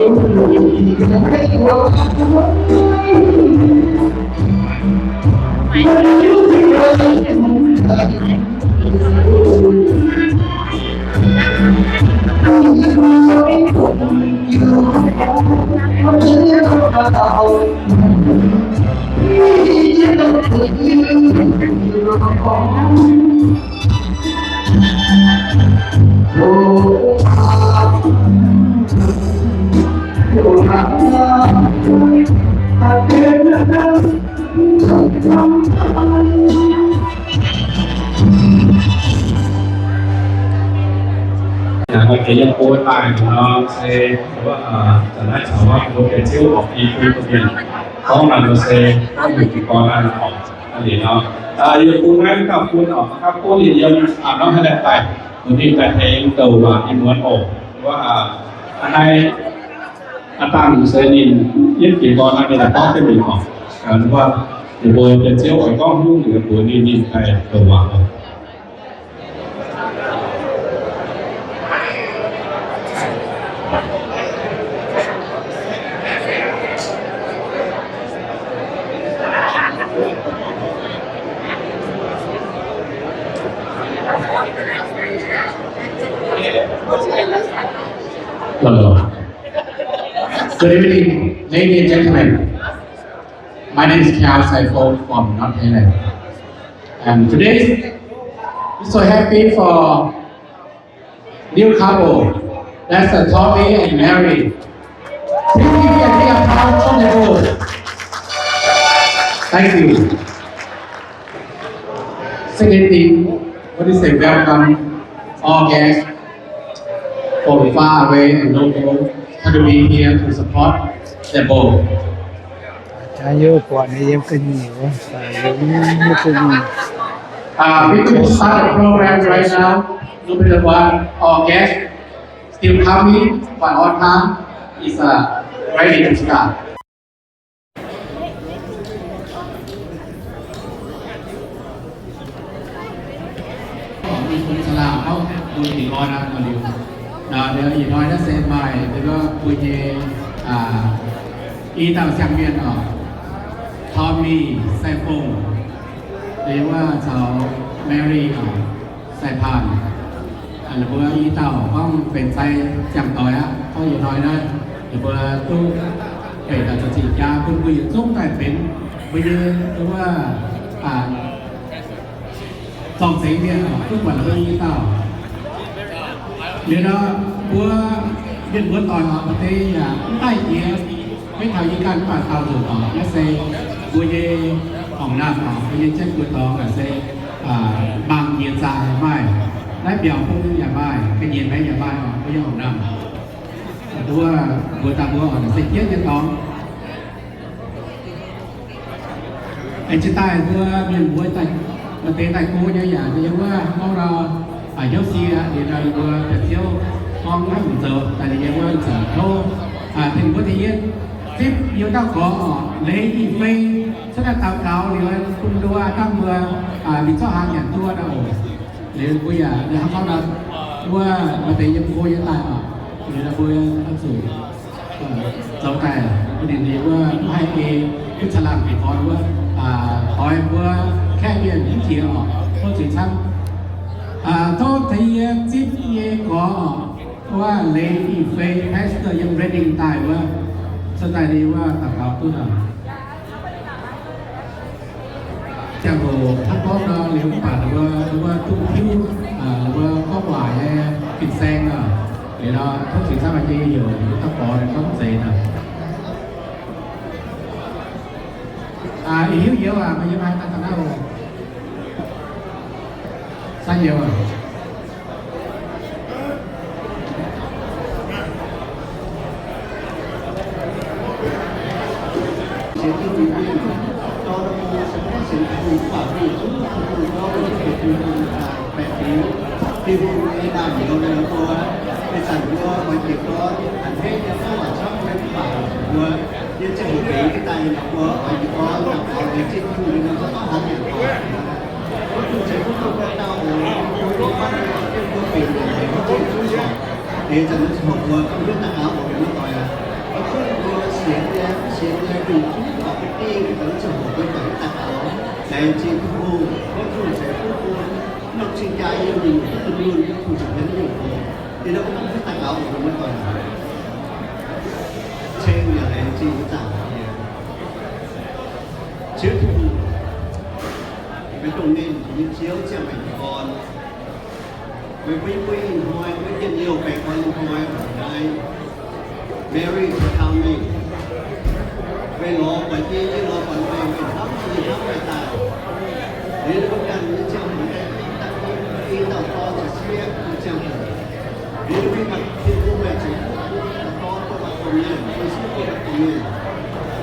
Yaac maaih deix yiem go daaih nor se, zanc naaiv caux wuov mbuo biauv-ziouv oc, i bun mienh gorngv naaiv nor se, gorngv mbuo jiez gorn naaiv nor oc. Aa, liuz nor, yie bun naaiv dauh bun oc, gapv bun ninh yiem aa nor haaix laeh daaih, bun ninh daaih tengx douc waac nyei muonz oc. Wuov, aa, naaiv aa dangh se ninh yiem jiez gorn naaiv, ninh daaih gorngv jienv mingh oc. Wuov, ninh mbuo biauv-ziouv oix gorngv haaix nyungc, ninh mbuox ninh, ninh daaih douc waac oc. Good evening, ladies and gentlemen. My name is Kyaw Sai Fon from North Thailand. And today, we're so happy for new couple. That's, uh, Tommy and Mary. Please give me a big applause for them both. Thank you. Second thing, what is a welcome all guests from far away and local to be here to support the bowl. Jaax youh buatc nyei yiem ga'nyiec wuov, yiem ga'nyiec. Uh, we could start the program right now. Number one, all guests still coming, but on time is, uh, ready to start. Mbuo ih hnoi naaiv se maaih, mbuo nyei, i dauh siang-mienh oc, Tommy Sai Fon, liuz wuov caux Mary oc, Sai Pan. Ninh mbuo i dauh gorngv benx sai ziangh doic aqv, gorngv ih hnoi naaiv ninh mbuo duqv beic daaih zoux cing-jaa bun mbuo yietc zungv daaih benx mbuo nyei wuov, zorng-zengx mienh oc, duqv buatc mbuo i dauh. Liuz nor, mbuo mienh muoz-doic oc, maaih deix yaac mv daaih jiex, maiv taux yie ganh mv baac taux nzunc oc. Naaiv se mbuo nyei horngc naamh oc, mbuo nyei jienv mbuo dorngx naaic se mangc jiex zaqc yaac maaih, naaiv mbiaauc bung yaac maaih, ga'nyiec maengx yaac maaih oc, mbuo nyei horngc naamh. Mbuo, mbuo daaih mbuo oc, naaic se jienv nyei dorngx. Aengx jiex daaih mbuo mienh muoz daaih, maaih deix daaih go nyei yaac yiem wuov gorngv nor, hnyouv sie liuz nor, yie mbuo biauv-ziouv gorngv naaiv mv zoux daaih, ninh yiem wuov zoux tov tengx mbuo deix yie zipv yiem dauh gorx oc, Leiz Ih Fei, cuotv daaih daux gaux liuz bun nduov dangh mbuo mingh zorqv haaix nyanc nduov nor oc. Liuz mbuo yaac gorngv nor, wuov maaih deix yiem go nyei daaih oc, liuz nor mbuo zuqc zoux daaih bun ninh wuov mv haih ei, mv caangh laangh deix gorn wuov, oix mbuo kaeqv mienh mv jiex oc, tov zuiz camv. Tov tengx yie zipv yie nyei gorx oc, wuov Leiz Ih Fei, pastor yiem Redding daaih wuov, cuotv daaih ninh wuov daux gaux duqv oc. Ziangh hoc hnangv gorngv nor liuz mv baac wuov, wuov duqv tiuv, wuov gorngv waac nyei fin-saeng oc. Liuz nor tov zuiz camv, maaih nyei heuc dauh gorx gorngv mv zeiz nor. Ih hiuv youz aac, maaih yiem haaix daaih daaih naaiv oc. San youz aac. Deix zanc naaiv ziangh hoc mbuo ganh mbuo daaih gaux oc, mbuo muoz-doic aac. Zungv gorngv bun dingh, zoux ziangh hoc mbuo juangc jienv daux gaux, laengz zingh Tin-Hungh, gorngv Tin-Hungh ceix fuqv bun norm cing-jaa yiem nyungc-nyungc dunh yunh, Tin-Hungh ceix fuqv nyungc-nyungc. Ih hnoi mbuo gorngv jienv daux gaux, mbuo muoz-doic, ceng yaac laengz zingh nyei zaangc Diex. Ziouv Tin-Hungh, meih dongh ninh nyei Ziouv, ziangh maengc nyei Dorn. Meih bun yie mbuo ih hnoi, mbuo njien-youh baengh orn ih hnoi, naaiv Mary caux Tommy, meih lorz buatc yie, yie lorz buatc meih, meih hnamv yie, yie hnamv meih daaih. Liuz mbuo ganh nyei ziangh hoc, i dauh dorn caux sieqv nyei ziangh hoc, liuz mbuo ganh Tin-Hungh meih ceix fuqv bun dorn bun maaih domh mienh, bun sieqv bun maaih domh mienh.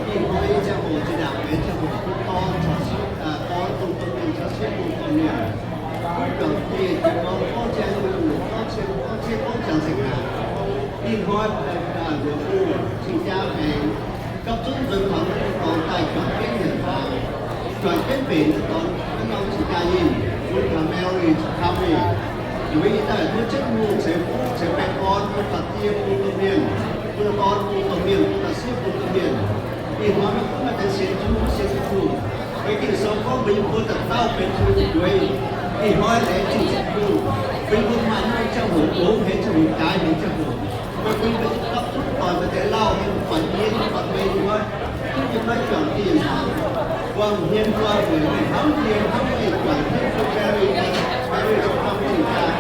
Ih hnoi nyei ziangh hoc zinh ndaangc benx ziangh hoc bun dorn caux sieqv, dorn bun domh mienh caux sieqv bun domh mienh. Mbuo juangc dieh jiex gorn gorngv ziangx, gorngv cien, gorngv cien, gorngv ziangx nzengc aqv. Ih hnoi mbuo cing-jaa maengx gapv zunv nzuonx taux mbuo dorngx daaih juangc jienv nyanc hnaangx, juangc jienv mbenc dorngx, mbuo norm cing-jaa nyei, bun taux Mary caux Tommy. Yie mbuo ih daaih tov Ziouv Tin-Hungh ceix fuqv ceix baengh orn bun taux die bun domh mienh, bun taux dorn bun domh mienh, bun taux sieqv bun domh mienh. Ih hnoi maiv gunv maaih deix sienx Tin-Hungh mv sienx Tin-Hungh, meih Ging-Sou gorngv mbuo yiem mbuo dauh dauh benx Tin-Hungh nyei ndueiv. Ih hnoi laengz zingh Tin-Hungh, bun mbuo maaih norm ziangh hoc, longx haic ziangh hoc, jaaix haic ziangh hoc. Meih bun mbuo gapv zunv doic maaih deix lauh haic, buatc yie, buatc meih ih hnoi, duqv yiem naaiv juangc dieh hnaangx, buangh hmien buangh mueic, meih hnamv yie, hnamv meih, juangc jienv bun Mary, Mary caux Tommy daaih,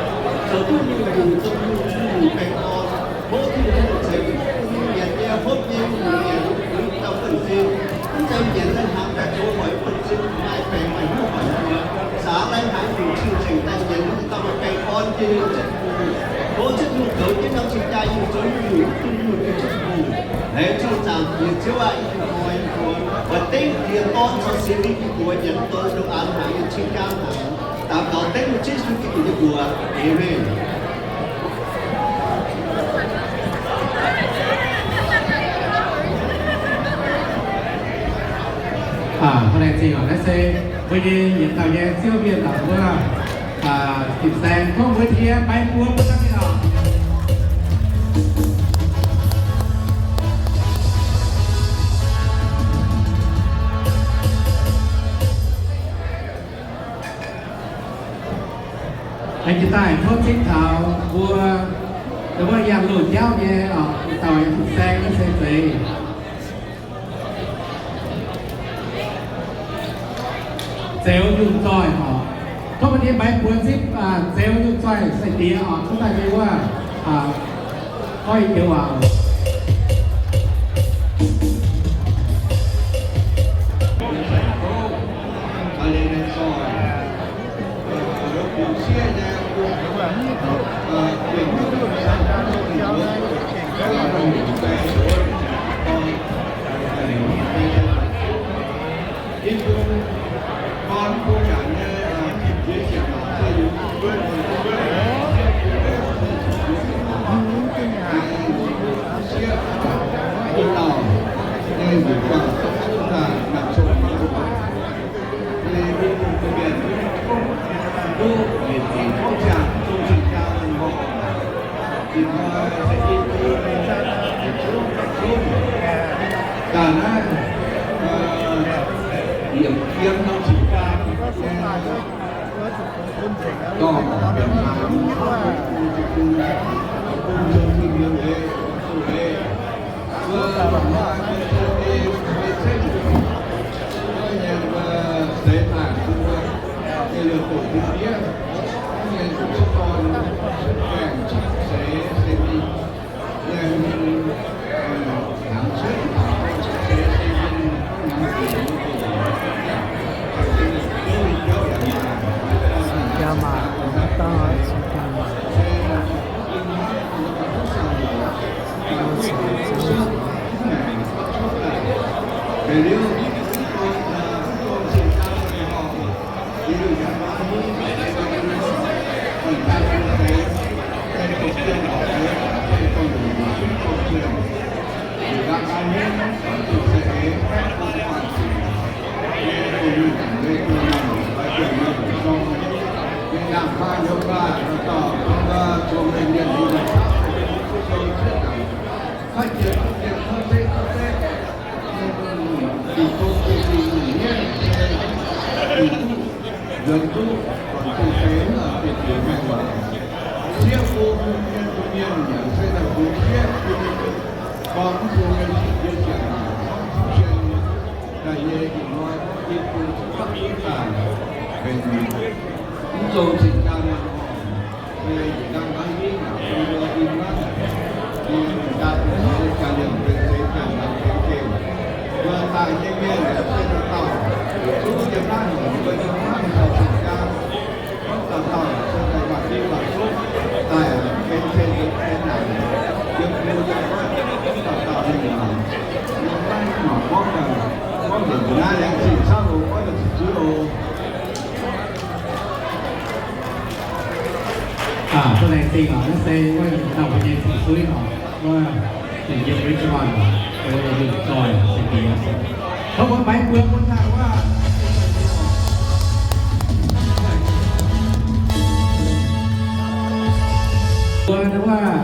zoux duqv nyungc-nyungc, zoux nyungc-nyungc baengh orn. Tov Tin-Hungh ceix fuqv bun nyei mienh nyei hopv nyei, nyungc-nyungc mienh, dauh buonv-sin, mv zeiz mienh lai-hnaangx daaih zoux hoic buonv-sin, maaih baengc maaih hnyouv hoic mbuo, zaax lai-hnaangx nyungc cing-nzengc daaih nyienz dauh maaih baengh orn jiex nyei Ziouv Tin-Hungh. Tov Ziouv Tin-Hungh goux jienv norm cing-jaa nyungc zoux nyungc-nyungc duqv dunh yunh nyei Ziouv Tin-Hungh. Laengz zingh zaangc Diex Ziouv aac, ih hnoi mbuo oix dengv Diex, Dorn caux Singx Lingh nyei mbuox nyanc dongh ndongc aax hnaangx nyei cing-jaa hnaangx. Daux gaux dengv Yesu Giduc nyei mbuox. Aamen. Aa, laengz zingh oc. Naaiv se mbuo nyei yietc dauh nyei Ziouv mienh oc, mbuo, aa, gitv saeng tov mbuo tie baeng buoz mbuo daaih mingh oc. Aengx jiex daaih tov cingv taux mbuo, mbuo yangh loz-jauv nyei oc, dauh yangh saeng naaiv se zeiz Zeux Nyungc Zoih oc. Tov mbuo nyei maengx buoz zipv, aa, Zeux Nyungc Zoih sai-diex oc, tov daaih mingh wuov, aa, goiv joux waac. Nzuonx duqv buatc se seix naaic bieqc diuc maengx waac. Sieqv bung nyei domh mienh yaac se daaih bungx sieqv bun gorngv mv tong nyei sic nyei ziangh maengc, cien daaih nyei ih hnoi i bung zuqc hapv duqv daaih benx mv zong cing jaa nyei nor. Mbuo yietc nqaang maiv hingv yaac bun mbuo i hnangv, mbuo mienh daaih bun mbuo jaa-liemh benx seix jaa-liemh benx gengh. Mbuo daaih nyei mienh yaac se dauh dauh zuqc duqv yiem naaiv heuc mbuo nyei hnamv taux cing jaa. Gorngv dauh dauh se daaih waac-fim waac-zuqv daaih benx cien benx naanc, yiem mbuo nyei dauh dauh mienh maanc, yiem naaiv mangc gorngv daaih, gorngv nzengc naaiv laengz zingh camv oc, gorngv daaih zuqc zuiz oc. Aa, duqv laengz zingh oc. Naaiv se wuov dauh mbuo nyei fu'jueiv oc, wuov ninh yiem Richmond oc, wuov ninh zoih se diex. Tov mbuo maaiz buonc bun daaih wuov. Mbuo wuov,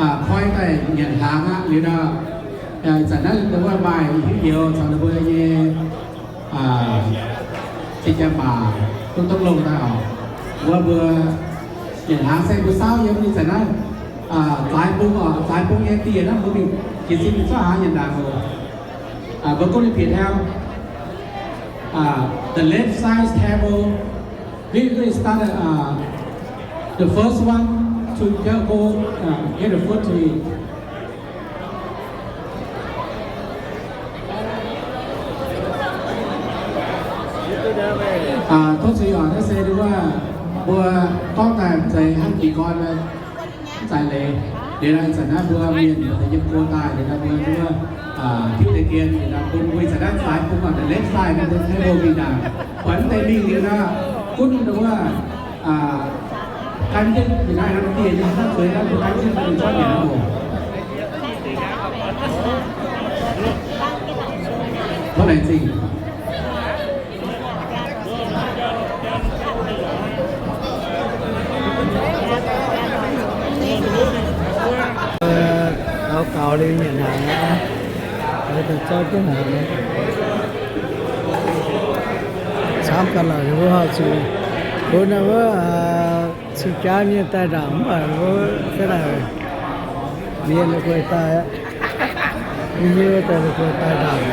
aa, koi daaih nyanc hnaangx aqv liuz nor, aa, ih zanc naaiv wuov maaih hiuv youz caux ninh mbuo nyei, aa, cing jaa maac duqv tov longh daaih oc. Wuov mbuo nyanc hnaangx se mbuo saauv yiem ih zanc naaiv, aa, zaaix bung oc, zaaix bung nyei dieh naaiv mbuo mingh jiez sin mingh cuotv haaix nyanc hnaangx oc. Aa, mbuo gorngv ninh bieqc hnyouv. Aa, the left side table. We will start, uh, the first one to go, uh, get the food to eat. Aa, tov zuiz oc, naaiv se wuov mbuo gorngv daaih mv zeiz hnangv jiez gorn mv zaaix leiz. Liuz naaiv zanc naaiv mbuo mienh yiem go daaih, liuz naaiv mbuo wuov, aa, tiuv deix dien, liuz naaiv bun mbuo ih zanc naaiv zaaix bung oc, the left side naaiv mbuo table mingh ndaangc. Buatc mv deix mingh liuz naaiv gunv wuov, aa, gan jienv, liuz naaiv dieh nyei naaiv zueiz naaiv mbuo gan jienv mingh cuotv nyanc oc. Tov laengz zingh. Gaux gaux liuz nyanc hnaangx aqv, daaih zorqv jienv hnaangx. Camv ganh lorqc, ninh mbuo zuqc bun naaiv wuov, aa, cing jaa mienh daaih ndaangc mv baac mbuo ga'naaiv mienh guei daaih aqv. Mbuo daaih guei daaih ndaangc.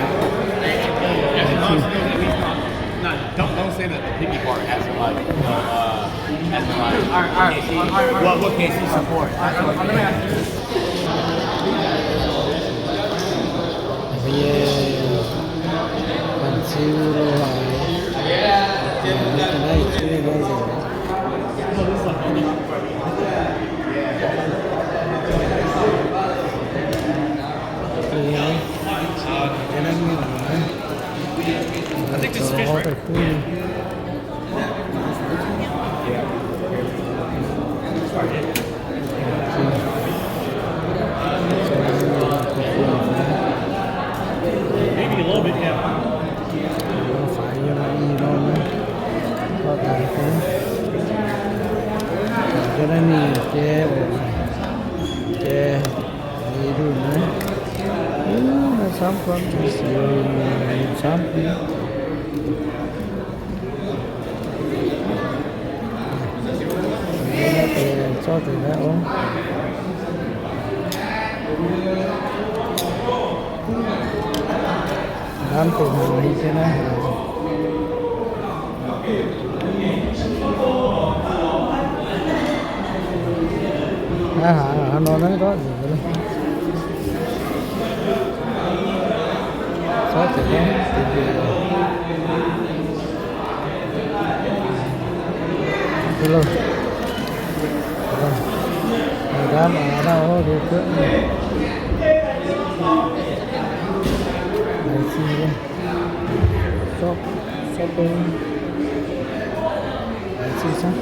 Don't, don't say that the piggy part has a lot of, uh, has a lot of K C. What, what K C support? That's what I'm gonna ask you. Mbuo nyei banh ziu lo haic, naaiv ziu lo nzengc. Naaiv camv guanh, camv guanh. Zorqv deix naaiv ong. Hnamv deix hnaangx nyei naaiv hnaangx. Naaiv hnaangx hnangv nor naaiv ndortv nzengc. Zorqv deix naaiv deix. Hello. Hello. Maiv daaih mangc gaax, nduov duqv. Laengz zingh. Shop, shopping. Laengz zingh camv.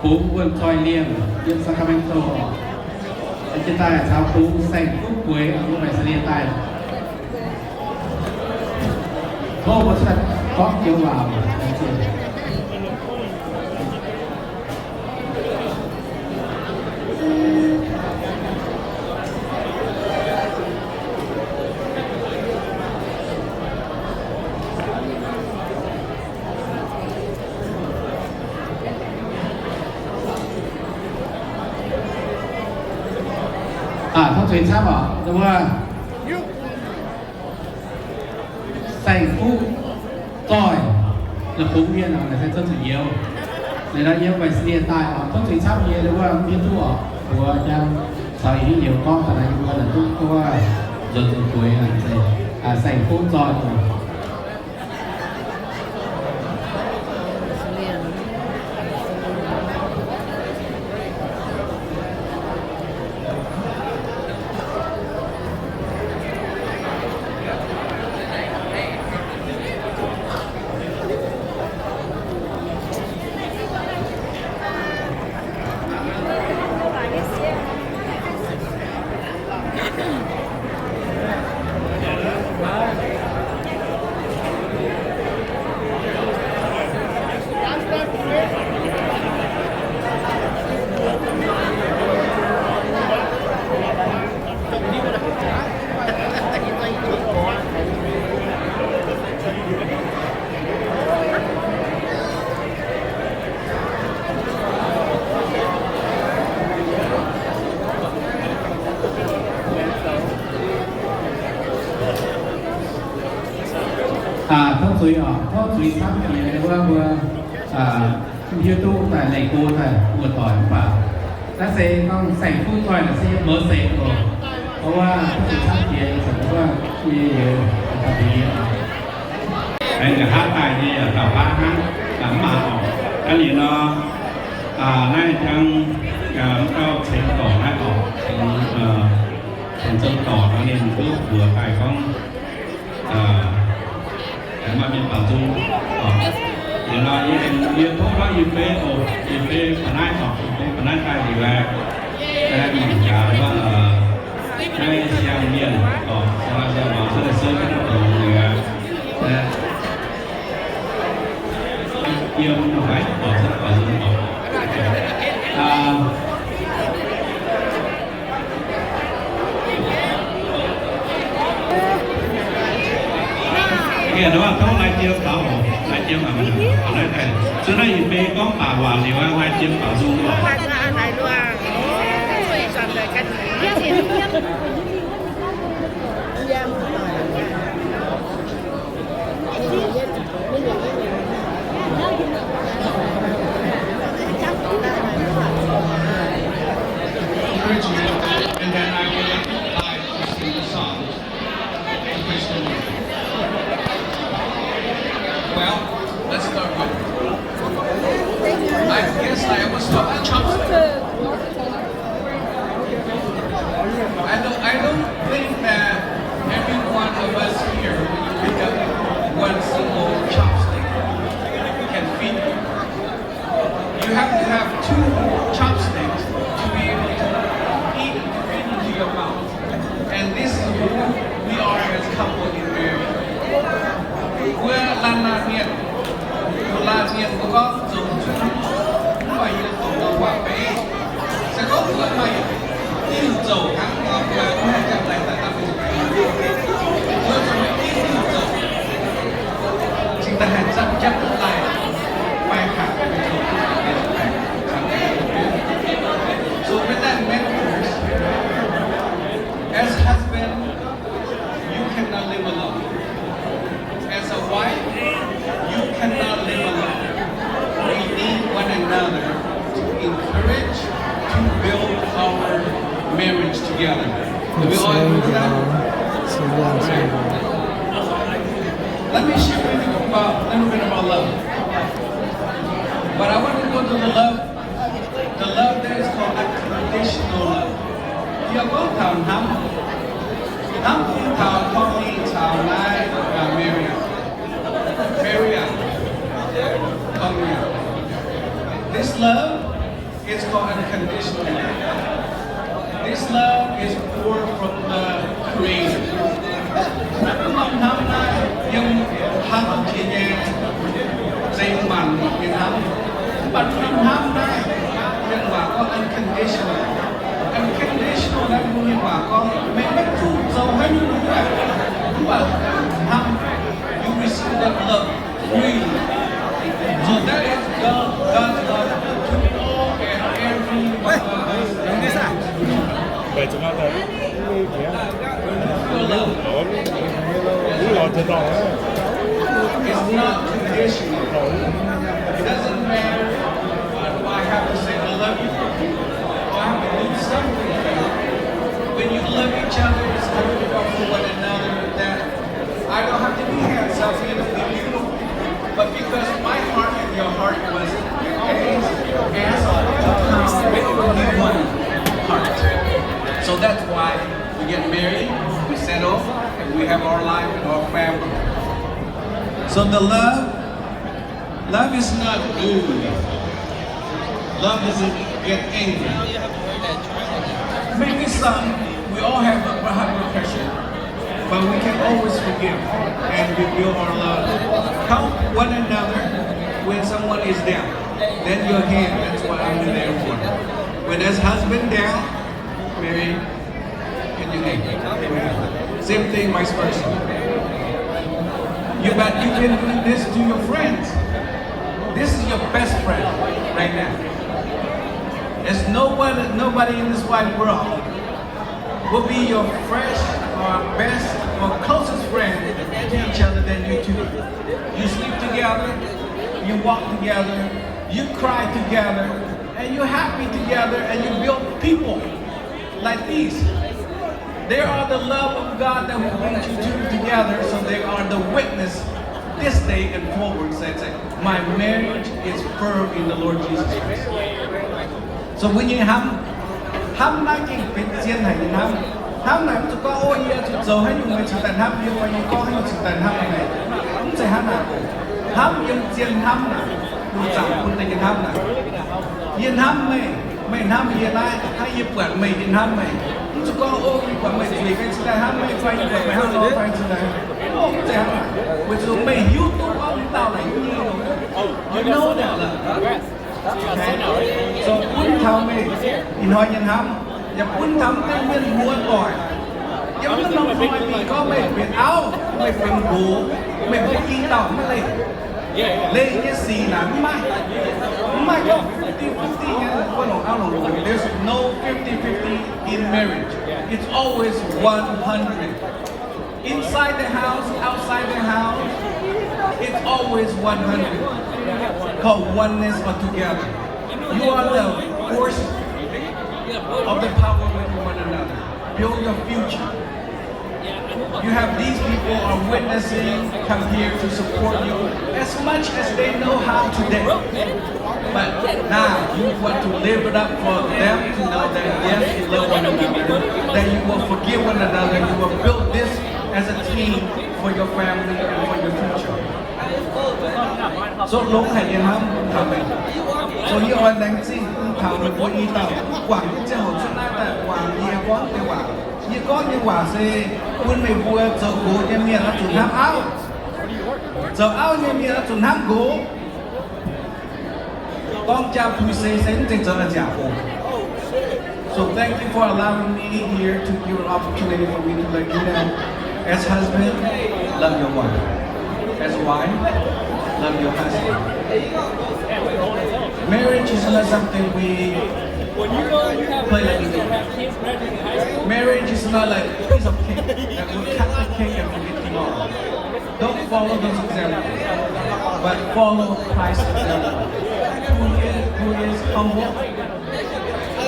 Bungx wuonh zoih liemh yiem Sacramento oc. Jiex daaih caux bungx saeng-kuv bueix yiem Visalia daaih. Tov mbuo cuotv gorngv joux waac. Aa, tov zuiz camv oc. Wuov saeng-kuv zoih la'bungx mienh oc, naaic se zunh zuqc nyouz. Liuz nor yiem Visalia daaih oc, tov zuiz camv nyei wuov mv hiuv duqv oc. Mbuox jang caux ih hnyouv nyouz gorngv daaih naaic yie mbuo naaic duqv wuov nzuonx nzuonx bueix naaic se saeng-kuv zoih oc. Aa, tov zuiz oc, tov zuiz camv jiex wuov mbuo, aa, mv hiuv duqv daaih leih go daaih mbuo doic mv baac naaiv se gorngv saeng-kuv zoih naaic se mouz seix oc. Mv baac wuov tov zuiz camv jiex, zuqc wuov yie youz daaih bun yie oc. Aengx nqa'haav daaih nyei yaac dauh baav hnangv, mv baac oc, aa, liuz nor, aa, naaiv jang, aa, mv gauh ceix dorngc naaiv oc, ceix, aa, ceix zong dorngc nor ninh duqv mbuox daaih gorngv, aa, maaih mienh baaux nzung oc. Liuz nor yie, yie tov hnangv yie fei oc, yie fei ba'naaiv oc, yie fei ba'naaiv daaih liuz aeqv, aeqv, mingh jaax wuov, aa, naaiv siang mienh oc, siang mienh oc, cuotv daaih souv jienv naaiv dongh longx liuz aeqv, yiem haaix oc, cuotv baaux nzung oc. Aa, Nqemh nor tov lai jiem faaux oc, lai jiem aqv. Zuov naaiv ih fei gorngv baac waac liuz, lai jiem faaux nzung oc. Encourage you, and then I will invite you to sing the song. Well, let's start with, I guess I almost start with chopstick. I don't, I don't think that every one of us here, when you pick up one single chopstick, can feed you. You have to have two chopsticks to be able to eat, feed into your mouth. And this is who we are as couple in marriage. Mbuo laanh laanh mienh, laanh mienh mbuo gorngv zoux zuqc, mv baac yie zoux nor waac beiv. Se gorngv mbuo maaih diuh zouc hnangv nor, mbuo mv haih jangx laih daaih dapv mbuo zuqc. Mbuo zuqc maiv diuh zouc cingx daaih haih zanc jatv duqv daaih fai hangc. So with that metaphors, as husband, you cannot live alone. As a wife, you cannot live alone. We need one another to encourage, to build our marriage together. Do we all agree with that? Let me share with you about, a little bit about love. But I want to go to the love The love there is called unconditional love. Yie gorngv taux hnamv, hnamv bun taux Tommy caux naaiv, uh, Maria. Maria, Tommy. This love It's called unconditional love. This love is poured from the Creator. Mv baac hnamv naaiv yiem hnamv jiex nyei, se mangc nyei hnamv. Mv baac hnamv, hnamv naaiv, mienh waac gorngv unconditional. Unconditional naaiv mbuo mienh waac gorngv meih maiv zuqc zoux haaix nyungc, mv baac hnamv, you receive that love freely. So that is God, God's love to all and every one of us. Your love. It's not conditional. It doesn't matter, uh, do I have to say, "I love you," or I have to do something for you. When you love each other, it's coming from one another that I don't have to be handsome, you don't have to be beautiful. But because my heart and your heart was as, as one heart. So that's why we get married, we settle, and we have our life and our family. So the love, love is not rude. Love doesn't get angry. Maybe some, we all have a high blood pressure, but we can always forgive and rebuild our love. Help one another when someone is down. Lend your hand, that's what I'm there for. When there's husband down, Mary, can you hand? Same thing, vice versa. You, but you can do this to your friends. This is your best friend right now. There's no one, nobody in this wide world will be your fresh or best or closest friend to each other than you two. You sleep together, you walk together, you cry together, and you're happy together, and you build people like these. They are the love of God that will bring you two together, so they are the witness this day and forward, says that my marriage is firm in the Lord Jesus Christ. So mbuo nyei hnamv, hnamv naaiv gengh benx zien haic nyei hnamv. Hnamv naaic mv zuqc gorngv, o, yie zuqc zoux haaix nyungc meih cingx daaih hnamv yie, fai yie gorngv haaix nyungc cingx daaih hnamv meih. Mv zeiz hnangv naaic. Hnamv yiem zien hnamv naaic, lungh zaangc bun deix nyei hnamv naaic. Yie hnamv meih, meih hnamv yie naaiv, hnangv yie buatc meih, yie hnamv meih. Mv zuqc gorngv, o, yie buatc meih zueiz, yie cingx daaih hnamv meih, fai yie buatc meih hnangv nor, fai yie cingx daaih. O, mv zeiz hnangv naaic. Weic zuqc meih hiuv duqv gorngv mv dauh naaic nyei, you know that love. So bun taux meih ih hnoi nyei hnamv, yaac bun taux mv gaengh mienh muoz doic. Yiem naaiv norm hnoi mingh gorngv meih benx auv, meih benx nqox, meih benx i dauh maiv leih. Leih nyei sic naaic mv maaih, mv maaih gorngv fifty fifty nyei wuov longc auv longc nqox. There's no fifty fifty in marriage. It's always one hundred. Inside the house, outside the house, it's always one hundred. Called oneness or together. You are the force of the power with one another. Build your future. You have these people are witnessing, come here to support you as much as they know how today. But now you want to live it up for them to know that yes, you love one another, that you will forgive one another, you will build this as a team for your family and for your future. So longx haic nyei hnamv taux meih. So yie oix laengz zingh taux meih mbuo i dauh guangc jienv ziangh hoc cuotv naaiv daaih guangc yie gorngv nyei waac. Yie gorngv nyei waac se bun meih mbuo zoux nqox nyei mienh oix zuqc hnamv auv. Zoux auv nyei mienh oix zuqc hnamv nqox. Gorngv jaa-puix se, se mv zeiz zoux a'nziaauc oc. So thank you for allowing me here to give an opportunity for me to let you know, as husband, love your wife. As wife, love your husband. Marriage is not something we play like a game. Marriage is not like a piece of cake that we cut the cake and forget tomorrow. Don't follow those examples, but follow Christ's example, who is, who is humble,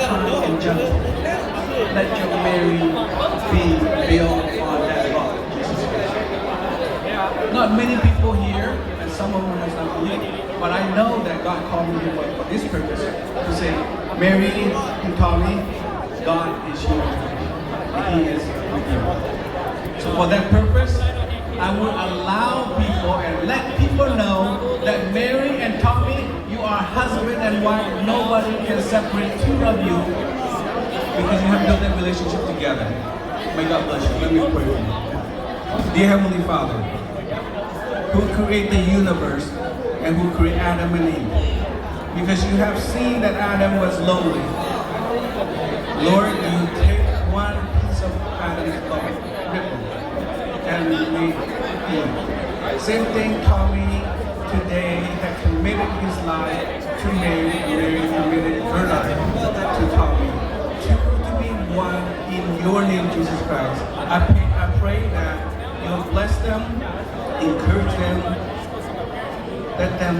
kind, and gentle. Let your marriage be built on that rock, Jesus Christ. Not many people here, and some of them has not believed, but I know that God called me here for, for this purpose, to say, Mary and Tommy, God is here. He is with you. So for that purpose, I will allow people and let people know that Mary and Tommy, you are husband and wife, nobody can separate two of you because you have built that relationship together. May God bless you. Let me pray for you. Dear Heavenly Father, who create the universe and who create Adam and Eve, because you have seen that Adam was lonely. Lord, you take one piece of Adam's cloth, ripple, and made Eve. Same thing, Tommy today had committed his life to Mary, and Mary committed her life to Tommy. Two to be one in your name, Jesus Christ. I pray, I pray that you'll bless them, encourage them, let them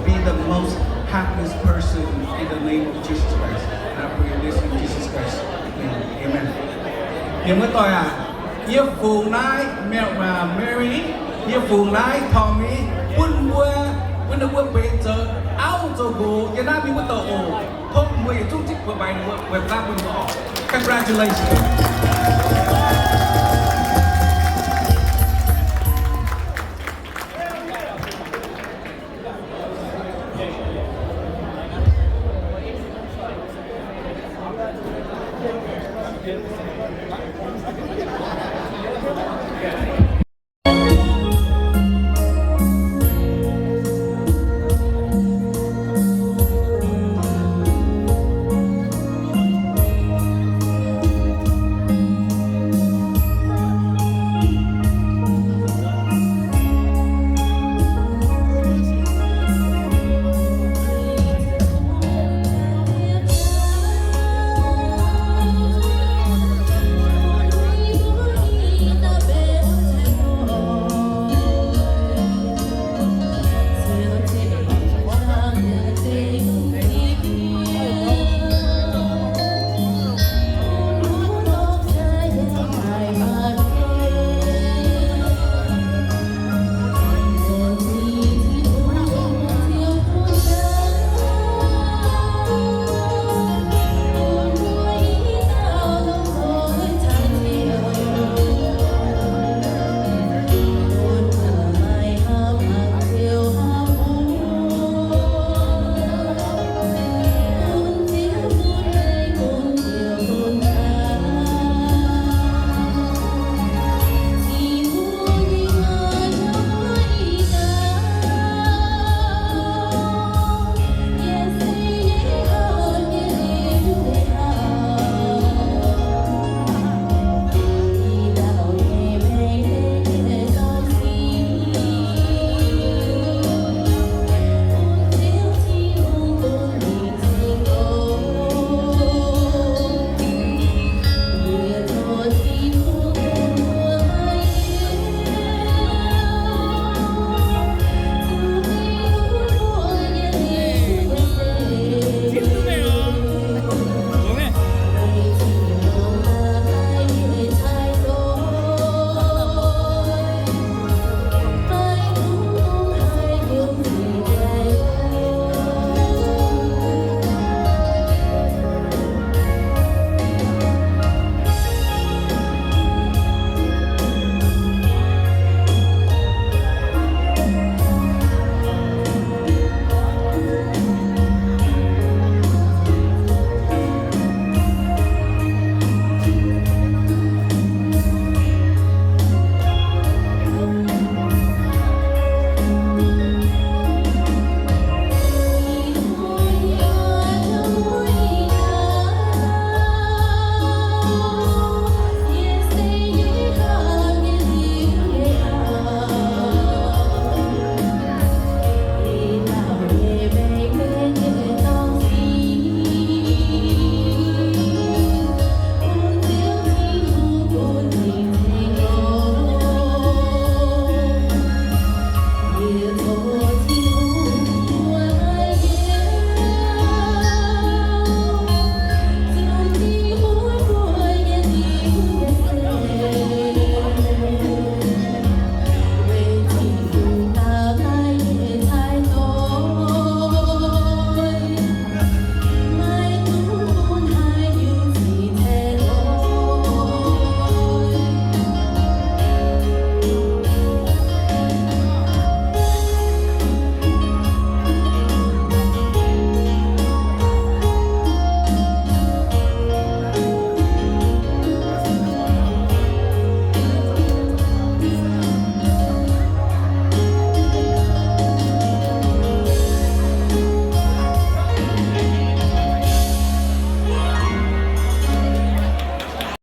be the most happiest person in the name of Jesus Christ. And I pray this in Jesus Christ's name. Amen. Mienh muoz-doic aac, yie fungx naaiv Mary, yie fungx naaiv Tommy bun mbuo, bun ninh mbuo benx zoux auv zoux nqox yiem naaiv mingh wuov douc oc. Tov mbuo yietc zungv zipv buoz-mbaix ninh mbuo, weic bun mbuo oc. Congratulations.